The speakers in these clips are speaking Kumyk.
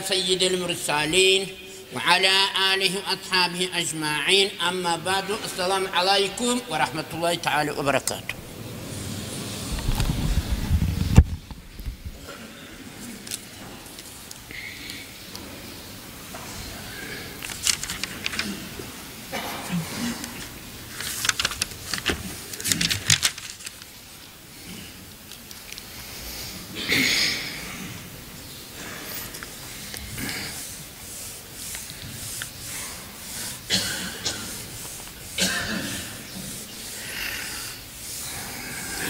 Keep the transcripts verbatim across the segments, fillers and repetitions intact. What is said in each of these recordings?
سيد المرسلين وعلى آله وأصحابه أجمعين. أما بعد، السلام عليكم ورحمة الله تعالى وبركاته.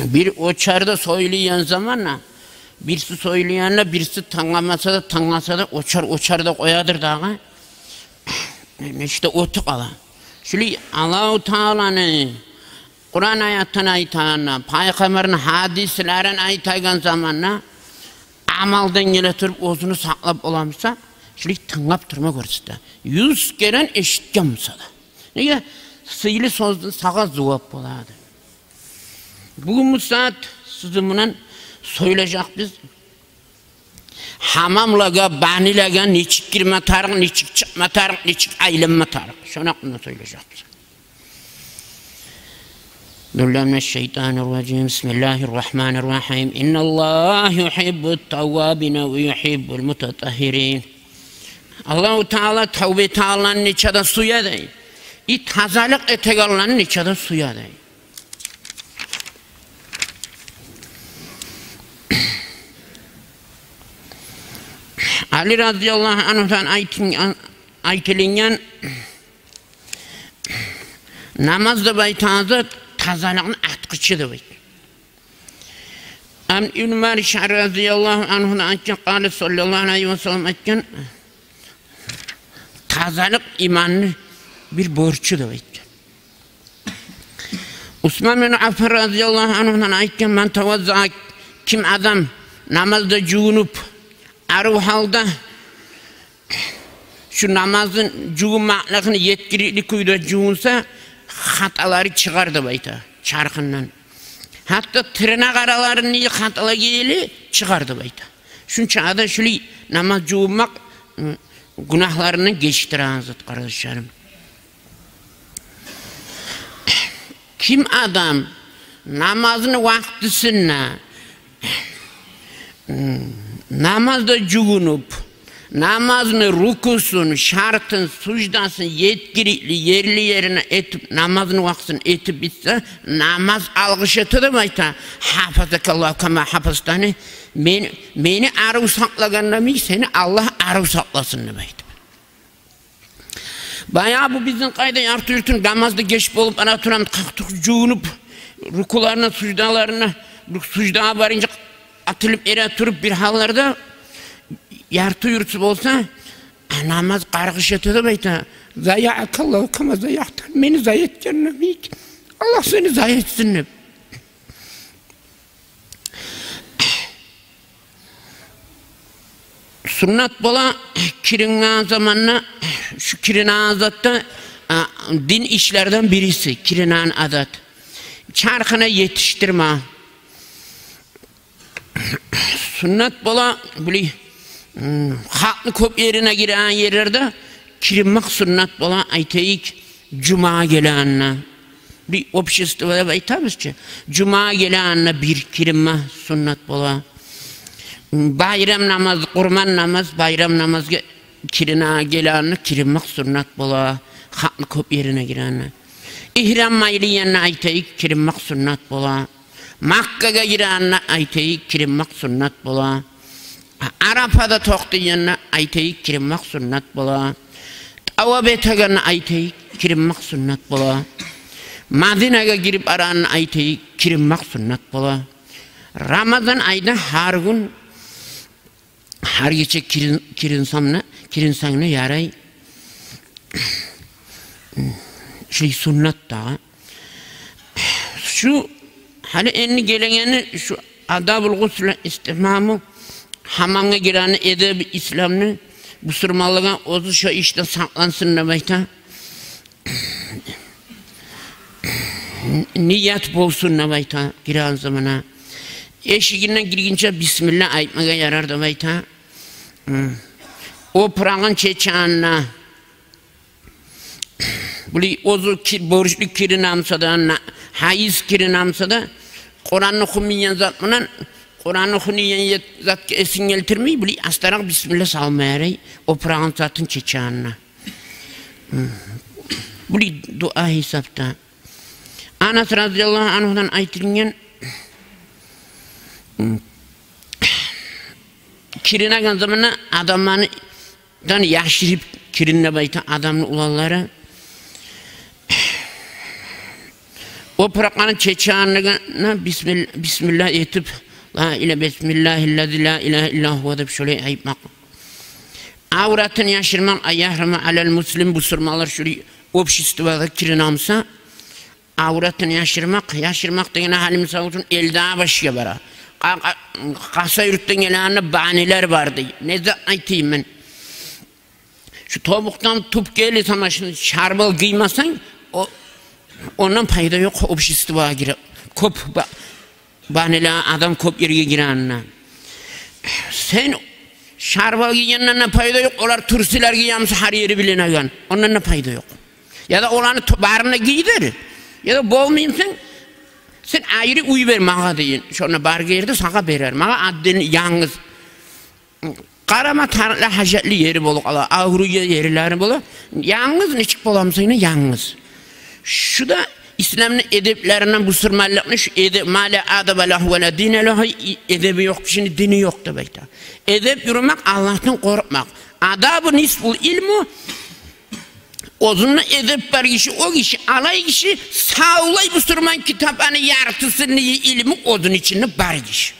Бир очарда сёйлейген заманда, бириси сёйлейгенде, бириси тынгламаса да, тынгласа да, очар, очарда къоядыр дагъы. Нечик де оьтюп къала. Шулай Аллагьу Тааланы Къуран аятын айтагъанда, пайхаммарны гьадислерин айтагъан заманда амалдан геле туруп оьзюню сакълап бола буса, шулай тынглап турма гёрсете. Юз керен эшитген буса да. Неге? Сыйлы сёзден сагъа зувап болады. Бугюн бу сагьат сизин булан сёйлежекбиз. Гьамамлагъа, банилагъа нечик гирме тарыкъ, нечик чыкъма тарыкъ, нечик айланма тарыкъ. Шону гьакъында сёйлежекбиз. بالله من الشيطان الرجيم. بسم الله الرحمن الرحيم. إن الله يحب التوابين ويحب المتطهرين. Аллагьу Таала тавба этегенлени нече де сюе дей. И тазалыкъ этегенлени нече де сюе дей. Али разияллагьу ангьудан айтын-, айтылынгъан: намаз деп айтагъан зат тазалыкъны ачгъычы деп айта. Ам Ибн Маришан разияллагьу ангьудан айтгъан, къала саллаллагьу алайгьи ва саллам айтгъан: тазалыкъ иманны бир борчу деп айтгъан. Усман бин Аффан разияллагьу ангьудан айтгъан: من توضأ, ким адам намазда жувунуп, арив гьалда, шу намазын жувунмакълыгъын етгиликли кюйде жувунса, хаталары чыгъар деп айта чархындан. Гьатта тырнакъ араларындагъы хаталар ерли чыгъар деп айта. Шунча адам шулай намаз жувунмакъ, ы, гюнагьларындан гечдиреген зат, къардашларым. Ким адам намазны вакътисинде, намазда жувунуп, намазны рукусун, шартын, суждасын етгиликли ерли-ерине этип, намазны вакътисин этип битсе, намаз алгъыш эте деп айта. حفظك الله كما حفظتني. Мен, мени арив сакълагъанда йимик, сени Аллагь арив сакъласын деп айта. Баягъы бу бизин къайда ярты юртун намазда геч болуп ара турам, къакъ-тукъ жувунуп, рукуларына, суждаларына, бу суждагъа барынча атылып эретуруп бир гьалларда, ярты юртсуз болса, а, намаз къаргъыш эте деп айта. ضيعك الله كما ضيعتني. Мени зая этгенде йимик, Аллагь сени зая этсин деп. Суннат бола киринген заманда, шу киринеген зат да, а, дин ишлерден бириси, киринеген адат. Чархына етишдирме. Суннат бола, биле, м, халкъны кёп ерине гиреген ерлерде киринмек суннат бола, айтайыкъ, жумагъа гелегенде. Бир общество деп айтабыз чы. Жумагъа гелегенде бир киринме суннат бола. Байрам намаз, къурман намаз, байрам намазгъа кирине гелегенде киринмек суннат бола. Халкъны кёп ерине гирегенде. Игьрам байлайгъанда, айтайыкъ, киринмек суннат бола. Маккагъа гирегенде, айтайыкъ, киринмек суннат бола. Арафада токътайгъанда, айтайыкъ, киринмек суннат бола. Тавап этегенде, айтайыкъ, киринмек суннат бола. Мадинагъа гирип барагъанда, айтайыкъ, киринмек суннат бола. Рамазан айда гьар гюн, гьар гече кирин-, киринсем де, киринсенг де ярай. Шулай суннат дагъы. Шу гьали энни гелегени шу адабул гъусл ва истигьмаму, гьамамгъа гирегенни эдеби исламны, бусурманлыгъа оьзю шо ишден сакълансын деп айта. Ният болсун деп айта гиреген заманда. Эшигинден гиргинче бисмилла айтмагъа ярар деп айта. Гьм. Опурагъын чечегенине, булай оьзю ки-, борчлу кирине буса да, на-, гьайыз кирине буса да, Къуранны охумайгъан зат булан, Къуранны охуйгъан зат-, затгъа эсин гелтирмей, булай астаракъ бисмилла салма ярай, опурагъын, затын чечегенине. Булай дуа гьисапда. Анас разияллагьу ангьудан айтылгъан, киринеген заманда адамлардан яшырып киринме деп айта адамны уланлары. Опуракъларын чечегенде бисмилла, бисмилла этип, ла иля-, бисмиллагьиллази ла илагьа илла гьува деп шолай айтмакъ. Авратын яшырмакъ, ан ягьрума аляль муслим, бусурманлар шолай обществогъа кирине буса, авратын яшырмакъ, яшырмакъ деген гьали, мисал учун, элдагъы башгъа бара. Къа-, къа-, къаса юртдан гелегенде банилер бар дей. Не зат айтайым мен? Шу тобукъдан тюпге ерли сама шулай шарбал гиймесенг, о-, ондан пайда ёкъ обществогъа гирип. Кёп ба-, банилер, адам кёп ерге гирегенде. Сен шарбал гийгенден де пайда ёкъ, олар труселер гие буса, гьар ери билинеген. Ондан да пайда ёкъ. Яда оланы то-, барын да гийдир. Яда болмай бусанг, сен айры уьй бер магъа дейин. Шонда баргъан ерде сагъа берер. Магъа отдельно янгыз. Къарама тарыкълы гьажатлы ери болуп къала, авруйгъан ерлери бола. Янгыз нечик бола бусанг да, янгыз. Шу да исламны эдеплеринден, бусурманлыкъны шу эдеп, ма ла адаб лагьу ва ла дина лагьу, и-, эдеби ёкъ кишини дини ёкъ деп айта. Эдеп юрюмек, Аллагьдан къоркъмакъ. Адабу нисфул илму, оьзюнде эдеп бар гиши, о гиши, алай гиши, савлай бусурман китапланы яртысыны илму оьзюню ичинде бар гиши.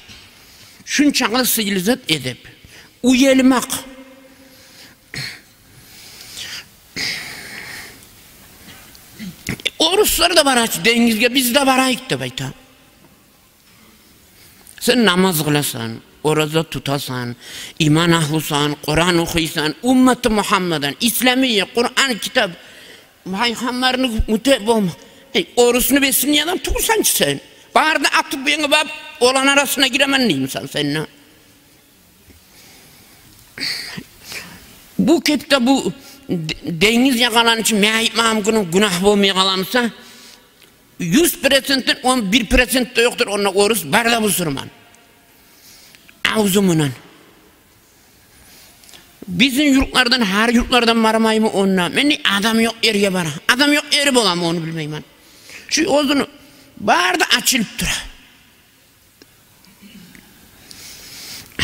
Шунчакъы сыйлы зат эдеп. Уялмакъ. Оруслар да бара чы денгизге, биз де барайыкъ деп айта. Сен намаз къыласан, ораза тутасан, иман агьлусан, Къуран охуйсан, умматы Мугьаммадан, исламия, Къуран, китап, пайхаммарны мутеъ болма. Эй, орусну бесин адам тюгюлсен чи сен. Бары да атып бу янгъа барып, оланы арасына гиремен деймисен сен де? Бу кепде бу де-, денгиз ягъаланы чы мен айтмагъан гюнюм гюнагь болмай къала буса, юз проценттен он бир процент де ёкъдур онда орус, бары да бусурман. Авзу мунан. Бизин юртлардан, гьар юртлардан бармаймы онда? Мен де адам ёкъ ерге бара. Адам ёкъ ери боламы, ону билмеймен. Шу оьзюню бары да ачылып тура.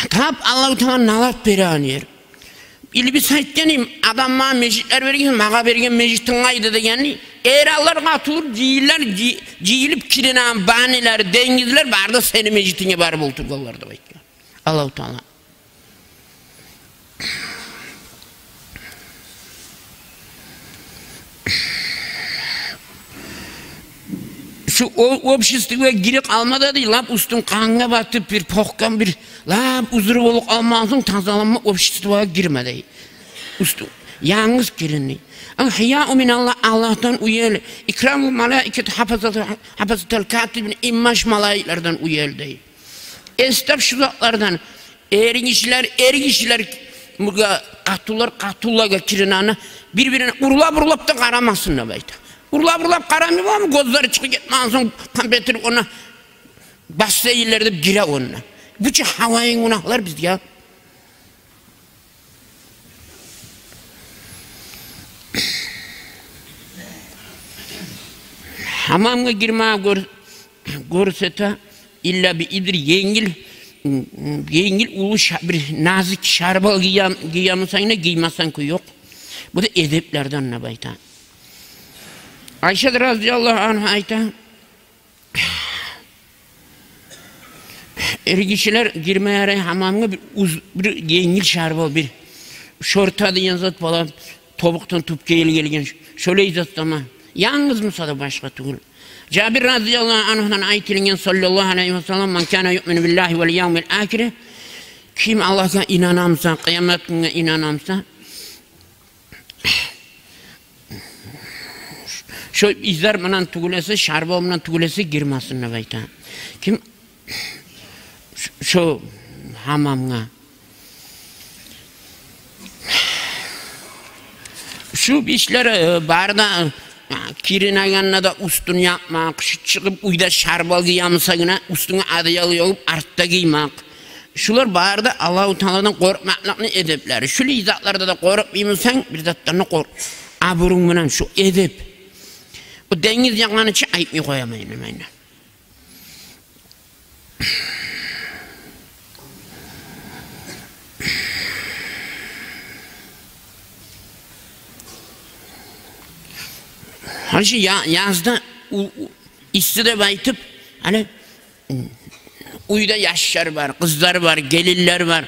Тап Аллагьу Таала налат береген ер. Илбис айтгъан эди, адам магъа межитлер берген, магъа берген межитинг къайда дегенде, эр-аяллар, къатынлар жыйылар, жый-, жыйылып киринеген банилер, денгизлер бары да сени межитинге барып олтургъанлар деп айтгъан Аллагьу Таала. Шу о-, обществогъа гирип къалма да дей, лап уьстюнг къангъа батып, бир похкъан, бир лап узру болуп къалмагъан сонг, тазаланма, обществогъа гирме дей. Уьстю-, янгыз кирин дей. Аль-гьаяу миналлагь, Аллагьдан уял, икрамул малаикати гьафазатал, гьафазатал катибин, инбаш малайиклерден уял дей. Эс тап шу затлардан. Эргишилер, эргишилер, муна къатынлар, къатынлагъа киринегенде, бир-бирине урлап-урлап да къарамасын деп айта. Урлап-урлап къарамай боламы, гёзлери чыгъып гетмеген сонг, пампетир онда бассейнлер деп гире онда. Бу чу гьавайын гюнагьлар бизге. Гьамамгъа гирме гёр-, гёрсете, илла би изни, енгил, енгил уллу ша-, бир назик шарбал гийген, гийген бусанг да, гиймесенг кюй ёкъ. Бу да эдеплерден деп айта. Айшат разияллагьу ангьа айта, эргишилер гирме ярай гьамамгъа бир уз-, бир енгил шарбал, бир шорта деген зат бола, тобукъдан тюпге ерли гелген, шолай зат да ма. Янгыз буса да, башгъа тюгюл. Жабир разияллагьу ангьудан айтылгъан, саллаллагьу алайгьи ва саллам: «Ман кана юъмину биллагьи валь явмиль ахири». Ким Аллагьгъа инана буса, къыямат гюнге инана буса, шо излер булан тюгюл эсе, шарбал булан тюгюл эсе, гирмесин деп айта. Ким ш-, шо гьамамгъа. Шу ишлер, э, бары да, э, киринегенде де уьстюн япмакъ, шу чыгъып уьйде шарбал гиемисен гине, уьстюнге одеял ябып, артда гиймек. Шулар бары да Аллагьу Тааладан къоркъмакълыкъны эдеплери. Шулай затларда да къоркъмаймысан, бир затдан да къоркъ. Абурунг булан шу эдеп. Бу денгиз якъгъанча айтмай къояман мен. Гьали шу я-, язда у-, у-, исси деп айтып, гьали, м, уьйде яшлар бар, къызлар бар, гелинлер бар.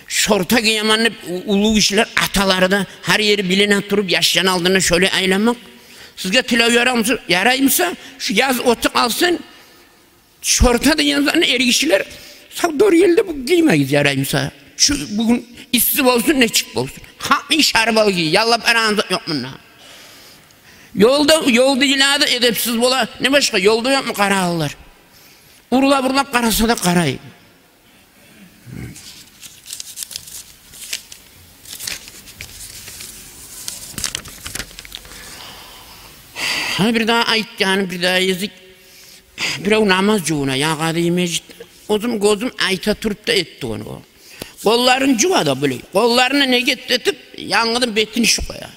Шорта гиемен деп у-, уллу гишилер, аталары да, гьар ери билине туруп, яшланы алдында шолай айланмакъ. Сизге тилев яраймыса, яраймыса, шу яз оьтюп къалсын, шорта деген затны эр гишилер сав дёрт йылда бу гиймегиз, яраймыса. Шу бугюн исси болсун, нечик болсун. Гьакъмы шарбал гий, яллап арагъанда ёкъ мунда. Ёлда, ёлда илада эдепсиз бола, не башгъа, ёлда ёкъму къарагъанлар? Урлап-урлап къараса да къарай. Гьа, бир де айтгъаны, бир де эзик. Бирев намаз жувуна, ягъады межитде. Оьзюм гёзюм айта туруп да этди ону о. Къолларын жува да булай. Къолларына негет этип, янгыдан бетин ичип къоя.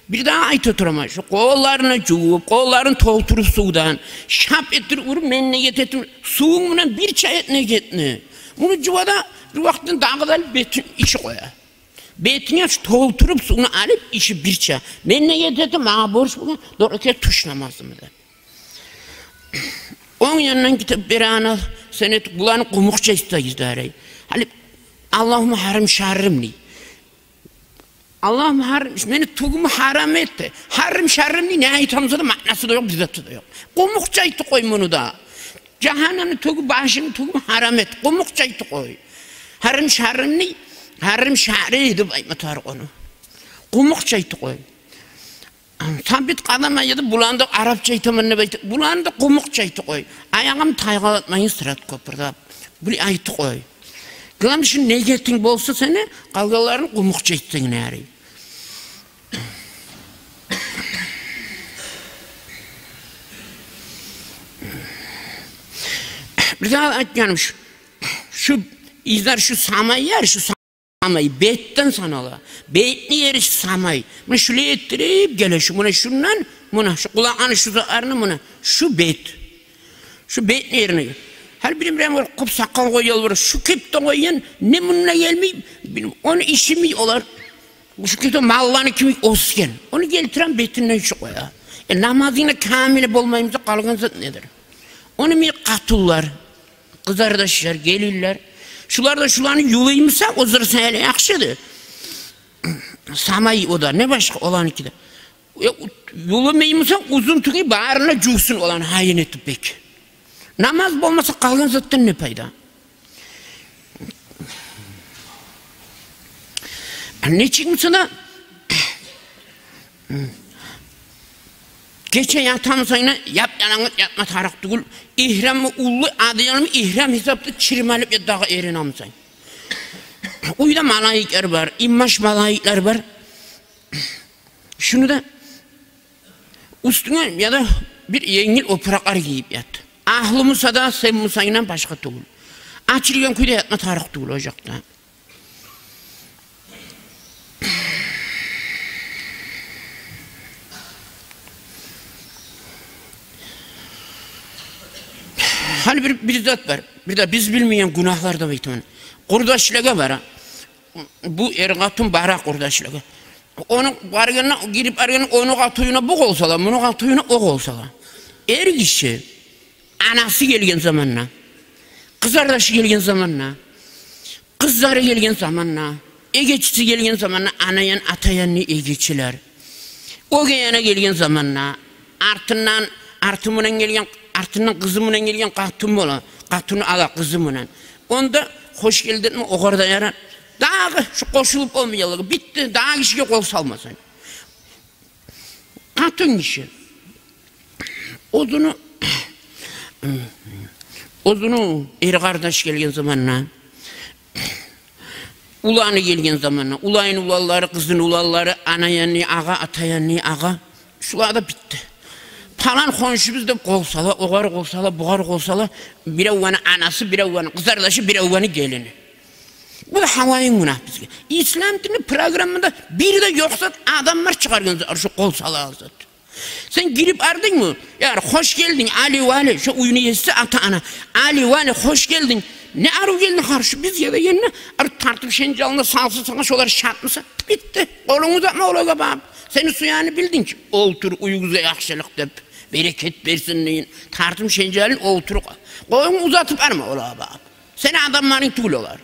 Бир де айта тураман, шу къолларын жувуп, къолларын толтуруп сувдан, шап этип уруп, мен негет этдим, сувунг булан бирче эт негетни. Муну жува да, бир вакътин дагъы да алып бетин ичип къоя. Бетине шу толтуруп сувну алып ичип бирче. Мен негет этдим, магъа борч болгъан, дору эте туш намазымда. Онг янындан гетип бери ана, сен эт, буланы къумукъча ичсегиз дарай. Гьали, Аллагьумма гьаррим шаррим дей. Аллагьумма гьаррим, мени тюгюмню гьарам эт де. Гьаррим шаррим дей, не айтамыса да, маънасы да ёкъ, бир заты да ёкъ. Къумукъча айтып къой муну да. Жагьаннемни тюгю, башыны тюгюн гьарам эт. Къумукъча айтып къой. Гьаррим шаррим дей, гьаррим шаъри деп айтма тарыкъ ону. Къумукъча айтып къой. Саббит къадамайя деп, буланы да арапча айтаман деп айта. Буланы да къумукъча айтып къой. Аягъым тайгъалатмайын сырат кёпюрде. Булай айтып къой. Главный, шу негетинг болса сени, къалгъанларын къумукъча айтсанг ярай. Бир де айтгъаным шу, шу излер, шу самай яр, шу самай бетден санала. Бетни ери шу самай. Муна шулай этдирип геле шу, муна шундан, муна шу къулакъны шу затларына, муна шу бет. Шу бетни ерине. Гьали бирин-бирин бар, къуп сакъал къоялар бар. Шу кепде къойгъан, не мунда гелмей, билмеймен, ону ишимей олар. Шу кепде малланы кими оьсген. Ону гелтирем бетинден шу къоя. Э, намазынгны камили болмаймыса, къалгъан зат недир? Ону мен къатынлар, къызардашлар, гелинлер. Шулар да шуланы юваймыса, оьзлер саялы яхшыдыр. Самай о да, не башгъа оланыки де. Э, у-, ювмаймыса, узун тюгюл, барын да жувсун оланы, гьайын этип бек. Намаз болмаса, къалгъан затдан не пайда? Нечик буса да, гече ятамыса, яп-ялангыз ятма тарыкъ тюгюл. Игьрамы уллу, адыялымы игьрам гьисапда чырмалып ят дагъы эринемиса. Уьйде малайиклер бар, инбаш малайиклер бар. Шуну да уьстюнге яда бир енгил опуракълар гийип ят. Агьлюмюсе де, сен мусайындан башгъа тюгюл. Ачылгъан кюйде ятма тарыкъ тюгюл о якъда. Гьали бир, бир зат бар. Бир де биз билмейген гюнагьлар да бар экен. Къурдашлагъа бара. Бу эр-къатын бара къурдашлагъа. Ону баргъанда, гирип баргъанда, ону къатынына бу къол сала, муну къатынына о къол сала. Эр гиши анасы гелген заманда, къызардашы гелген заманда, къызлары гелген заманда, эгечиси гелген заманда, ана ян, ата янны эгечилер. Оьгей ана гелген заманда, артындан, арты булан гелген, артындан къызы булан гелген къатын бола, къатынны ала къызы булан. Онда хош гелдинми, огъар да ярар. Дагъы шу къошулуп болмай, яллыгъы битди, дагъы гишиге къол салмасын. Къатын гиши оьзюню, оьзюню эр къардаш гелген заманда, Уланы гелген заманда, уланны уланлары, къызны уланлары, ана янны агъа, ата янны агъа. Шулар да битди. Палан хоншубуз деп къол сала, огъар къол сала, бугъар къол сала, биревню анасы, биревню къызардашы, биревню гелини. Бу да гьавайын гюнагь бизге. Ислам динни программада бир де ёкъ зат, адамлар чыгъаргъан зат шу къол салагъан зат. Сен гирип бардынгмы? Яр, хош гелдинг, Али-Вали, шо уьйню еси, ата-ана. Али-Вали, хош гелдинг. Не арив гелдинг, гьар шу бизге дегенде, ар тартып шенжалны салса сагъа, шолар шат буса, битди. Къолунг узатма олагъа багъып. Сени сюегенни билдинг чи. Олтур, уьюгюзге яхшылыкъ деп, берекет берсин дейин. Тартып шенжалын, олтур. Къолунг узатып барма олагъа багъып. Сени адамларынг тюгюл олар.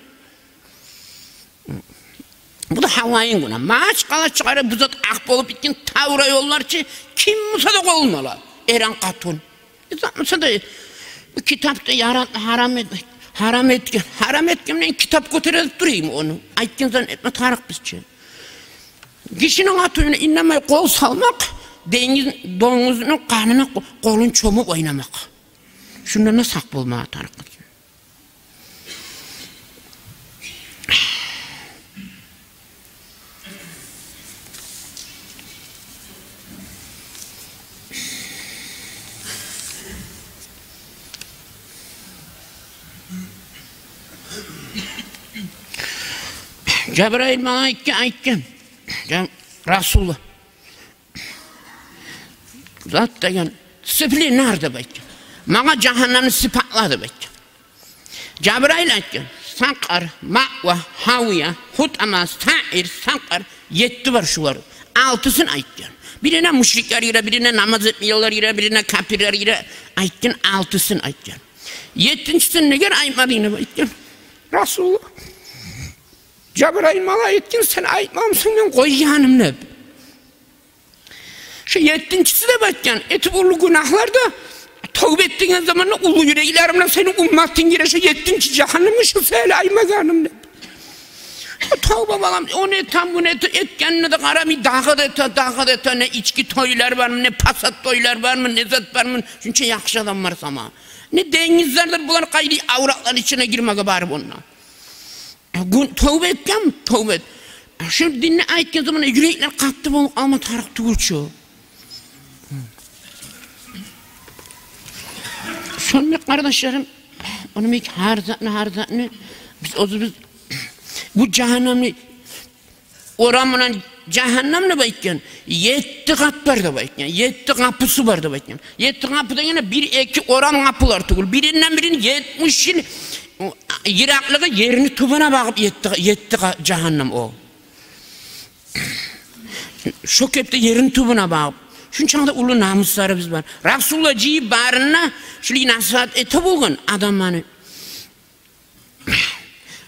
Бу да гьавайын гюнагь. Магъачкъала чыгъара бу зат акъ болуп битген, тавра ёллар чы, ким буса да къолун ала. Эрен къатын. Бир зат буса да, бу китапда ярат-, гьарам эт-, гьарам этген. Гьарам этген, мен китап гётере деп тураймы ону? Айтгъан зат этме тарыкъ биз чи. Гишини къатынына инанмай къол салмакъ, денгиз, донгузну къанына къо-, къолун чомуп ойнамакъ. Шундан да сакъ болмагъа тарыкъ. Жабрайыл малайикге айтгъан, жа-, Расулуллагь, зат деген, сыпли нар деп айтгъан. Магъа жагьаннамны сыпатла деп айтгъан. Жабрайыл айтгъан: Сакъар, Маъва, Гьавия, Гьутама, Саир, Сакъар, етти бар шулар. Алтысын айтгъан. Бирине мушриклер гире, бирине намаз этмейгенлер гире, бирине капирлер гире. Айтгъан, алтысын айтгъан. Еттинчисин неге айтмадынг деп айтгъан. Расулуллагь, Жабрайыл малайик айтгъан, сен айтмамысан, мен къойгъаным деп. Шу еттинчиси деп айтгъан, этип уллу гюнагьлар да, товба этдирген заманда уллу юреклер булан сени умматынг гире шу еттинчи жагьаннамгъа, шу саялы айтмагъаным деп. Товба, балам, ону этем, муну этем, этгенине де къарамай, дагъы да эте, дагъы да эте, не ички тойлар бармы, не пасат тойлар бармы, не зат бармы, шунча яхшы адам бар сама. Не денгизлердир булар, къайры авратлар ичине гирмеге барып онда. Гюн товба этгенми? Товба эт. Шу динни айтгъан заманда юреклер къатты болуп къалма тарыкъ тюгюл чю. Шону бек, къардашларым, ону бек, гьар затны, гьар затны биз оьзюбюз, бу жагьаннамны орамындан, жагьаннам деп айтгъан, етти къат бар деп айтгъан, етти къапусу бар деп айтгъан. Етти къапу дегени бир-эки орам къапулар тюгюл. Биринден бирин етмиш йыл йыракълыгъы, ерни тюбюне багъып етти, етти къа-, жагьаннам о. Шо кепде ерни тюбюне багъып. Шунчакъы да уллу намусларыбыз бар. Расулуллагь жыйып барына, шулай насигьат эте болгъан адамланы.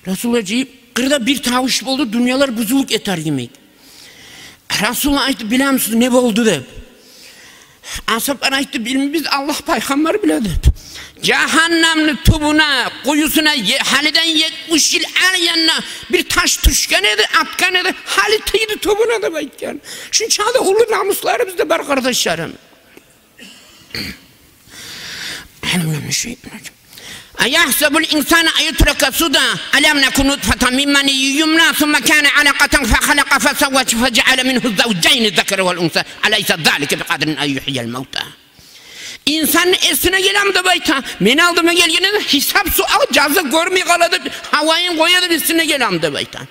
Расулуллагь жыйып, къырда бир тавуш болду, дюньялар бузулуп гетер йимик. Расулуллагь айтды: «Билемисиз, не болду?» — деп. Асгьаблар айтды: «Билмейбиз, Аллагь, пайхаммар биле», — деп. Жагьаннамны тюбюне, къуюсуна е-, гьалиден етмиш йыл ар янына бир таш тюшген эди, атгъан эди, гьали тийди тюбюне деп айтгъан. Шунчакъы да уллу намусларыбыз да бар, къардашларым. أيحسب الإنسان أن يترك سدى ألم يك نطفة من مني يمنى ثم كان علقة فخلق فسوى فجعل منه الزوجين الذكر والأنثى أليس ذلك بقادر أن يحيي الموتى. Инсанны эсине гелеми деп айта, мени алдыма гелгенде гьисап-суал, жаза гёрмей къала деп, гьавайын къоя деп эсине гелеми деп айта.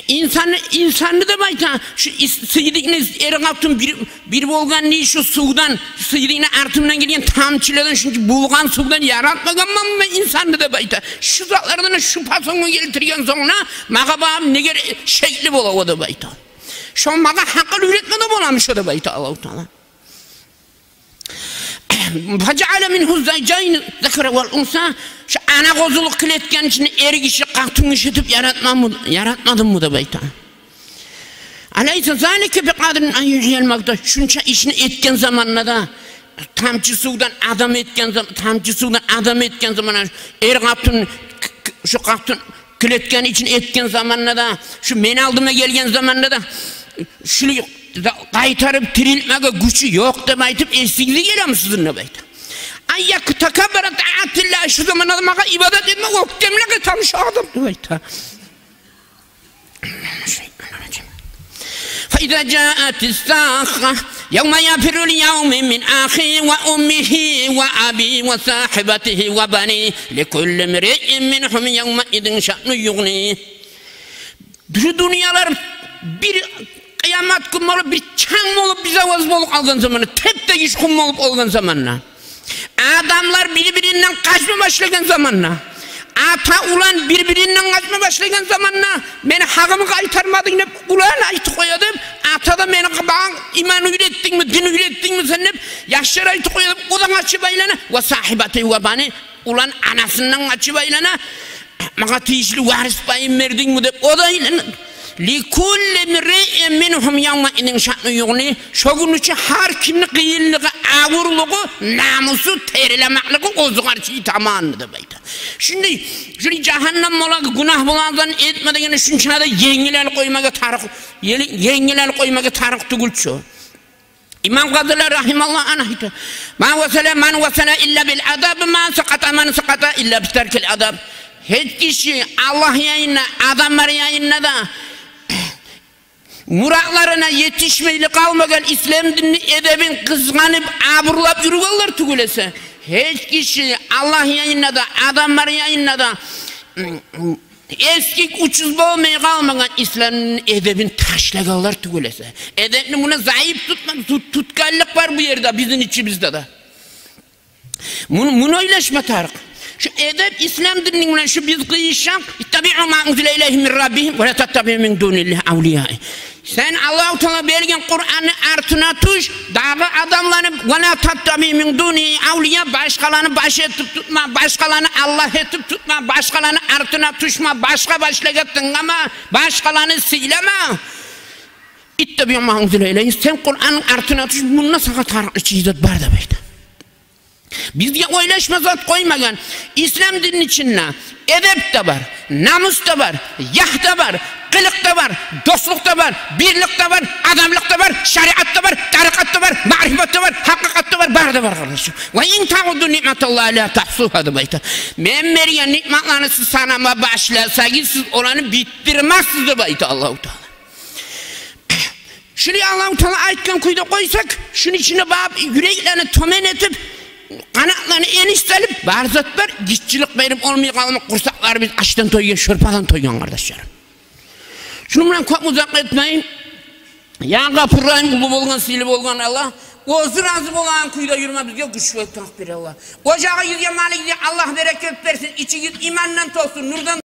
Инсанны, инсанны деп айта, шу ис-, сыйдыкъны, эр-къатын бир, бир болгъан дей, шу сувдан, сыйдыкъны артындан гелген тамчылардан, шунча булгъан сувдан яратмагъанманмы мен инсанны деп айта. Шу затлардан шу пасонгъа гелтирген сонг, магъа багъып неге шекли бола о деп айта. Шо магъа гьакъыл уьйретмеге боламы шо деп айта Аллагьу Таала. فجعل منه الزوجين الذكر والأنثى. Шу ана къозулукъ клетканы ичинде эркиши, къатынгиши этип яратмамы, яратмадыммы деп айта. أليس ذلك بقادر أن يحيي الموتى. Шунча ишни этген заманда да, тамчы сувдан адам этген зам-, тамчы сувдан адам этген заманда, эр-къатын, к-, к-, шу къатын клетканы ичинде этген заманда да, шу мени алдыма гелген заманда да, шуну да къайтарып тирилтмеге гючю ёкъ деп айтып, эсигизге гелеми сизин деп айта. Ан якутакаббара таатилла, шу заманда магъа ибадат этме оьктемлик этеми шу адам деп айта. Фаиза жаатис сахха, явма яфиррул явму мин ахихи ва уммихи ва абихи ва сахибатихи ва банихи, ликулли мриин минхум явмаизин шаънун югъни. Шу дюньялар бир къыямат гюн болуп, бир чанг болуп, бир завоз болуп къалгъан заманда, теп-тегиш къум болуп къалгъан заманда, адамлар бир-биринден къачма башлагъан заманда, ата улан бир-биринден къачма башлагъан заманда, мени гьакъымны къайтармадынг деп улан айтып къоя деп, ата да мени къабагъым иман уьйретдингми, дин уьйретдингми сен деп, яшлар айтып къоя деп, о да къачып айлана, ва сахибатихи ва банихи, улан анасындан къачып айлана, магъа тийишли варис пайын бердингми деп, о да айлана. Ликулли мриин минхум явмаизин шаънун югъни. Шо гюн учун гьар кимни къыйынлыгъы, авурлугъу, намусу, терилемеклиги оьзюне къаршы таман деп айта. Шундай, шундай жагьаннам бола, гюнагь болагъан этме дегенде, шунча да енгил алып къоймагъа тарыкъ, ел-, енгил алып къоймагъа тарыкъ тюгюл чю. Имам Къазилей рагьимагьуллагь ана айта: «Ма васала ман васала илла бил адаб, ма сакъата ман сакъата илла би таркил адаб». Гьеч киши Аллагь янында, адамлар янында да муратларына етишмейли къалмагъан, ислам динни эдебин къызгъанып, абурлап юрюгенлер тюгюл эсе, гьеч киши Аллагь янында да, адамлар янында да эсгик, учуз болмай къалмагъан, исламны эдебин ташлагъанлар тюгюл эсе. Эдепни муна зайып тутма, тут-, тутгъанлыкъ бар бу ерде, бизин ичибизде де. Муну, муну ойлашма тарыкъ. Шу эдеп ислам динни булан шу биз къыйышсакъ, «Иттабиу ма унзила илайкум мин раббикум, ва ла таттабиу мин дунигьи авлия». Сен Аллагьу Таала берген Къуранны артына тюш, дагъы адамланы, «Ва ла таттабиу мин дунигьи авлия», башгъаланы баш этип тутма, башгъаланы Аллагь этип тутма, башгъаланы артына тюшме, башгъа башлагъа тынглама, башгъаланы сыйлама. «Иттабиу ма унзила илайкум», сен Къуранны артына тюш, мунда сагъа тарыкълы чы зат бар деп айта. Бизге ойлашма зат къоймагъан. Ислам динни ичинде эдеп де бар, намус да бар, ягь да бар, къылыкъ да бар, дослукъ да бар, бирлик де бар, адамлыкъ да бар, шариат да бар, тарикъат да бар, маърифат да бар, гьакъыкъат да бар, бары да бар, къардашым. «Ва ин таудду ниъматаллагьи ла тугьсугьа», деп айта. Мен берген ниъматланы сиз санама башласагъыз, сиз оланы битдирмессиз деп айта Аллагьу Таала. Шуну Аллагьу Таала айтгъан кюйде къойсакъ, шуну ичине барып, юреклени тёмен этип, къанатланы эниш салып, бар зат бар, гиччилик берип болмай къалмакъ, къурсакъларыбыз ачдан тойгъан, шорпадан тойгъан, къардашларым. Шуну булан кёп узакъ этмейим. Я Гъафур Рагьим, уллу болгъан, сыйлы болгъан Аллагь, оьзю рази болагъан кюйде юрюме бизге гюч ва тавпикъ бер, Аллагь. Ожагъыгъызгъа, малыгъызгъа Аллагь берекет берсин, ичигиз имандан толсун, нурдан